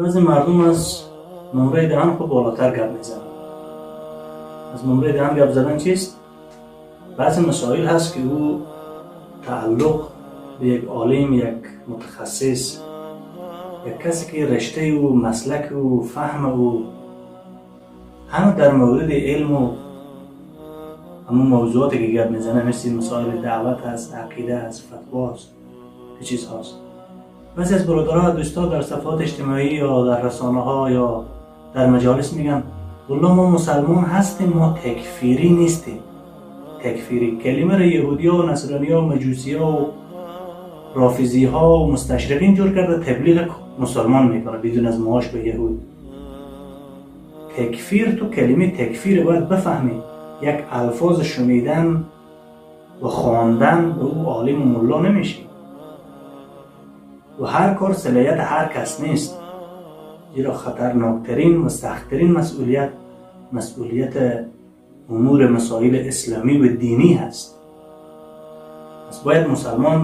Баъзе мардум аз нумраи даҳан худ болотар гап мезананд. Аз нумраи даҳан гап задан чист? Баъзе масоил ҳаст, ки ӯ тааллуқ ба як олим, як мутахассис, як касе ки риштаи ӯ, маслаки ӯ, фаҳми ӯ ҳама дар мавриди илму ҳамон мавзӯоте ки гап мезанад, мисли масоили даъват аст, ақида аст, фатво аст, чӣ чизҳост. Баъзе аз бародаро, дӯстҳо дар сафҳоти иҷтимоӣ ё дар расонаҳо ё дар маҷолис мегӯянд: «Валло, мо мусалмон ҳастем, мо такфирӣ нестем». Такфирӣ калимаро яҳудиё, насрониё, маҷусиё, рофизиҳо ва мусташриқин ҷур карда, таблиғ мусалмон мекунад бидун аз маош ба яҳуд. Такфир, ту калимаи такфир бояд бифаҳмӣ. Як алфоз шунидан ва хондан ба ӯ олиму мулло намешӣ ва ҳар кор салоҳияти ҳар кас нест, зеро хатарноктарин ва сахттарин масъулият масъулияти умури масоили исломӣ ва динӣ ҳаст. Пас бояд мусалмон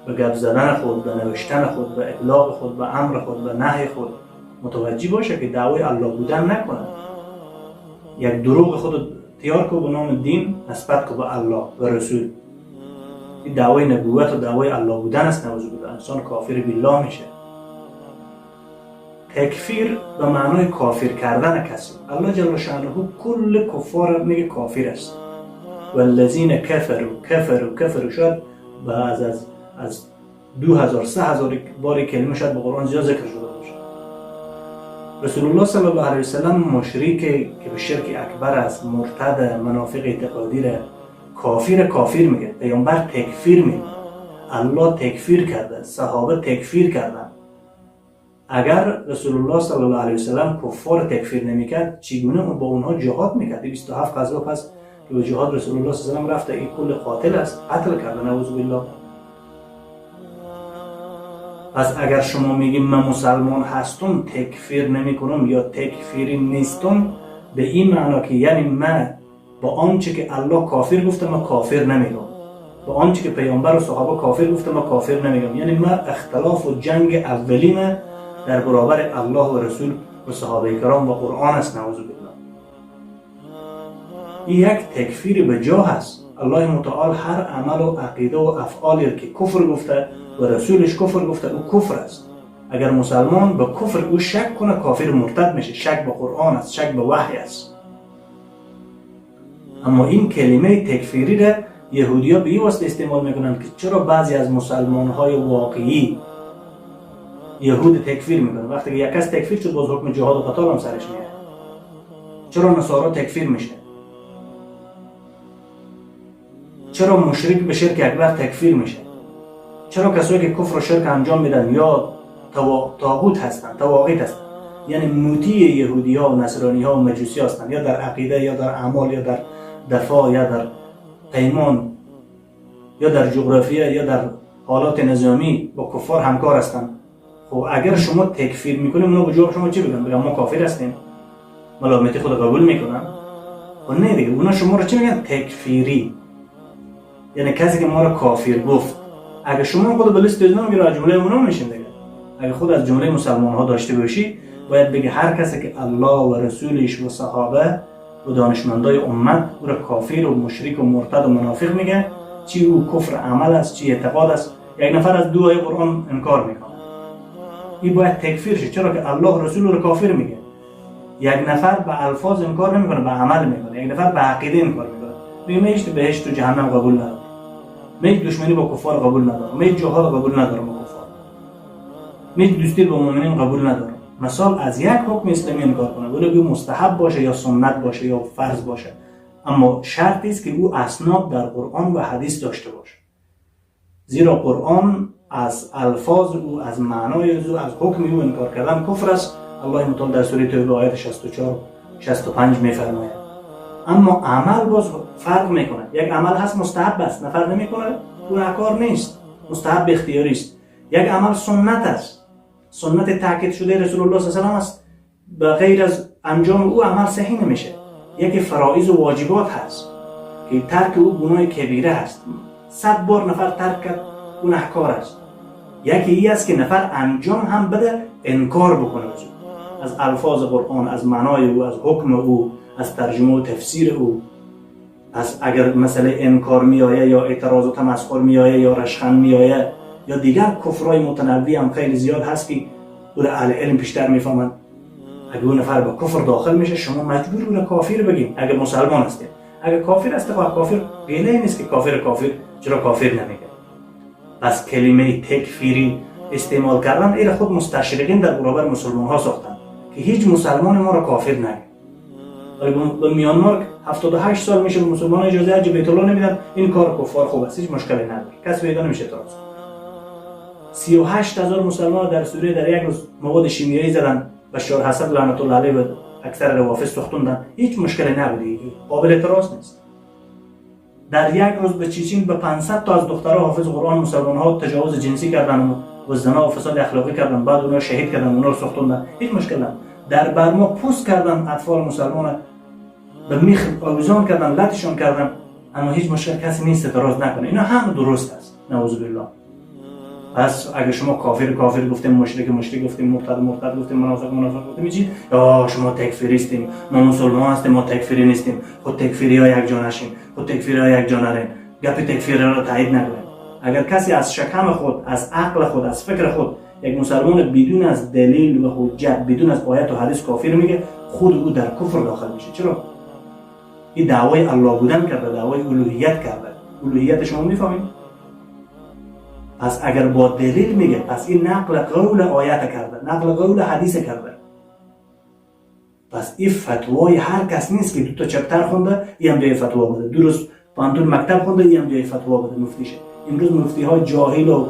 ба гап задани худ, ба навиштани худ, ба иблоғи худ, ба амри худ, ба наҳи худ мутаваҷҷӣ боша, ки даъвои Аллоҳ будан накунад. Як дурӯғи худ тиёр ку, ба номи дин нисбат ку ба Аллоҳ ва расул. Ин даъвои набувват ва даъвои Аллоҳ будан аст, наъузу биллоҳ, инсон кофири биллоҳ мешавад. Такфир ба маънои кофир кардани касе. Аллоҳ ҷалла шаънуҳу кулли куффор меге кофир аст. والذین کفروا کفروا کفروا. شاید از 2000 3000 بار کلمه شاید به قرآن زیاد ذکر شده باشه. رسول الله صلی الله علیه وسلم مشرک که به شرک اکبر است، مرتد، منافق اعتقادی را کافر کافر میگه. پیامبر تکفیر میگه، الله تکفیر کرده، صحابه تکفیر کردن. اگر رسول الله صلی الله علیه وسلم کفار تکفیر نمیکرد، چگونه با اونها جهاد میکرد؟ 27 غزوه پس که به جهاد رسول الله صلی الله علیه و رفته، این کل قاتل است، قتل کرده، نعوذ بالله. پس اگر شما میگیم من مسلمان هستم، تکفیر نمیکنم یا تکفیری نیستم، به این معنا که یعنی من با آنچه که الله کافر گفته من کافر نمیگم، با آنچه که پیامبر و صحابه کافر گفته من کافر نمیگم، یعنی من اختلاف و جنگ اولیم در برابر الله و رسول و صحابه کرام و قرآن است، نعوذ بالله. این یک تکفیر به جا هست. الله متعال هر عمل و عقیده و افعالی که کفر گفته و رسولش کفر گفته، او کفر است. اگر مسلمان به کفر او شک کنه، کافر مرتد میشه. شک به قرآن است، شک به وحی است. اما این کلمه تکفیری را یهودیا به این واسطه استعمال میکنند که چرا بعضی از مسلمان های واقعی یهود تکفیر میکنه. وقتی که یک کس تکفیر شد، باز حکم جهاد و قتال هم سرش میاد. چرا نصارا تکفیر میشه؟ چرا مشرک به شرک اکبر تکفیر میشه؟ چرا کسایی که کفر و شرک انجام میدن یا طاغوت هستن، طواغیت هستن، یعنی مطیع یهودی ها و نصرانی ها و مجوسی هستن، یا در عقیده یا در اعمال یا در دفاع یا در پیمان یا در جغرافیا یا در حالات نظامی با کفار همکار هستند؟ خب، اگر شما تکفیر میکنیم، اونا به جواب شما چی بگن؟ بگن ما کافر هستیم، ملامتی خود قبول میکنن؟ خب نه دیگه. اونا شما رو چی میگن؟ تکفیری، یعنی کسی که ما رو کافر گفت. اگر شما خود به لیست از میگیره، از جمله اونا میشین دیگه. اگر خود از جمله مسلمان ها داشته باشی، باید بگی هر کسی که الله و رسولش و صحابه و دانشمندای امت او را کافر و مشرک و مرتد و منافق میگه، چی او کفر عمل است، چی اعتقاد است، یک نفر از دو آیه قرآن انکار میکنه، این باید تکفیر شه، چرا که الله رسول رو کافر میگه. یک نفر به الفاظ انکار نمیکنه، به عمل میکنه. یک نفر به عقیده انکار میکنه، میگه من هیچ بهشت و جهنم قبول ندارم، من هیچ دشمنی با کفار قبول ندارم، من هیچ جهاد قبول ندارم با کفار، من هیچ دوستی با مؤمنین قبول ندارم. مثال از یک حکم اسلامی انکار کنه، ولی مستحب باشه یا سنت باشه یا فرض باشه، اما شرطی است که او اسناد در قرآن و حدیث داشته باشه، زیرا قرآن از الفاظ او، از معنای او، از حکم او انکار کردن کفر است. الله متعال در سوره توبه آیت 64 65 میفرماید. اما عمل باز فرق میکنه. یک عمل هست مستحب است، نفر نمیکنه گناهکار نیست، مستحب اختیاری است. یک عمل سنت است، سنت تاکید شده رسول الله صلی الله علیه و است، به غیر از انجام او عمل صحیح نمیشه. یکی فرائض و واجبات هست که ترک او گناه کبیره هست، 100 بار نفر ترک کرد گناهکار است. یکی ای است که نفر انجام هم بده انکار بکنه از الفاظ قرآن، از معنای او، از حکم او، از ترجمه و تفسیر او. پس اگر مسئله انکار میآید یا اعتراض و تمسخر میآید یا رشخند میآید یا دیگر کفرای متنوع هم خیلی زیاد هست که او را اهل علم بیشتر میفهمند، اگر اون نفر به کفر داخل میشه شما مجبور او را کافر بگیم اگر مسلمان هستید. اگر کافر است خب کافر گله نیست که کافر کافر چرا کافر نمیگه. پس کلمه تکفیری استعمال کردن ایر خود مستشرقین در برابر مسلمان ها ساختن که هیچ مسلمان ما را کافر نگه. ولی به میانمار 78 سال میشه به مسلمان اجازه حج بیت الله نمیدن. این کار کفار خوب است، هیچ مشکلی نداره، کسی پیدا نمیشه اعتراض. 38,000 مسلمان در سوریه در یک روز مواد شیمیایی زدن، بشار اسد لعنت الله علیه و اکثر روافض سوختوندن، هیچ مشکلی نبوده، قابل اعتراض نیست. در یک روز به چیچین به 500 تا از دخترها حافظ قرآن مسلمان ها تجاوز جنسی کردن و زنا و فساد اخلاقی کردن، بعد اونا شهید کردن، اونا رو سوختوندن، هیچ مشکل نبود. در برما پوست کردن اطفال مسلمان به میخ آویزان کردن، لتشان کردن، اما هیچ مشکل کسی نیست اعتراض نکنه. اینا هم درست است، نعوذ بالله. پس اگه شما کافر کافر گفتیم، مشرک مشرک گفتیم، مرتد مرتد گفتیم، منافق منافق گفتیم، چی؟ یا شما تکفیریستیم، ما مسلمان هستیم، ما تکفیری نیستیم، خود تکفیری ها یک جا نشیم، خود تکفیری ها یک جا نریم، گپ تکفیری را تایید نکنیم. اگر کسی از شکم خود، از عقل خود، از فکر خود یک مسلمان بدون از دلیل و حجت، بدون از آیت و حدیث کافر میگه، خود او در کفر داخل میشه. چرا؟ این دعوای الله بودن کرده، دعوای الوهیت کرده. الوهیت شما میفهمید؟ پس اگر با دلیل میگه، پس این نقل قول آیت کرده، نقل قول حدیث کرده. پس این فتوای هر کس نیست که دو تا chapter خونده این هم جای فتوا بده، دو روز پوهنتون مکتب خونده این هم جای فتوا بده مفتی شه. امروز مفتی ها جاهل و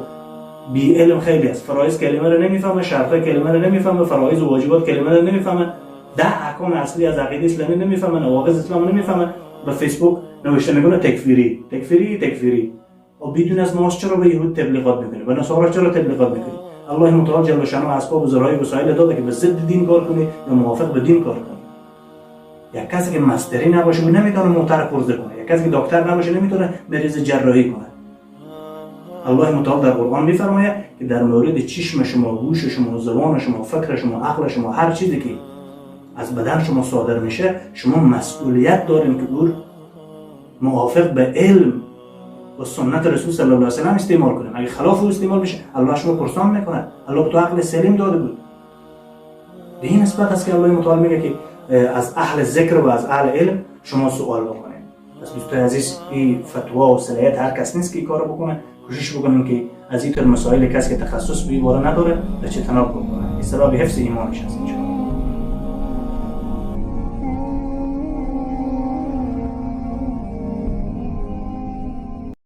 بی علم خیلی است، فرایض کلمه رو نمیفهمه، شرط کلمه رو نمیفهمه، فرایض و واجبات کلمه رو نمیفهمه، 10 احکام اصلی از عقیده اسلامی نمیفهمه، نواقض اسلام نمیفهمه، به فیسبوک نوشته میکنه تکفیری تکفیری تکفیری. و بدون از ماست چرا به یهود تبلیغات میکنی؟ به نصارا چرا تبلیغات میکنی؟ الله متعال جل شانه اسباب و ذرایع و وسایل داده که به ضد دین کار کنی یا موافق به دین کار کنی. یک کسی که مستری نباشه او نمیتونه موتر پرزه کنه، یک کسی که دکتر نباشه نمیتونه مریض جراحی کنه. الله متعال در قرآن میفرماید که در مورد چشم شما، گوش شما، زبان شما، فکر شما، عقل شما، هر چیزی که از بدن شما صادر میشه، شما مسئولیت دارین که او موافق به علم و سنت رسول صلی الله علیه و سلم استعمال کنیم. اگه خلاف او استعمال بشه الله شما پرسان میکنه. الله به تو عقل سلیم داده بود. به این نسبت است که الله متعال میگه که از اهل ذکر و از اهل علم شما سوال بکنید. پس دوستای عزیز، این فتوا و صلاحیت هر کس نیست که این کارو بکنه. کوشش بکنیم که از این طور مسائل کسی که تخصص به این باره نداره اجتناب بکنه. این سبب حفظ ایمانش است.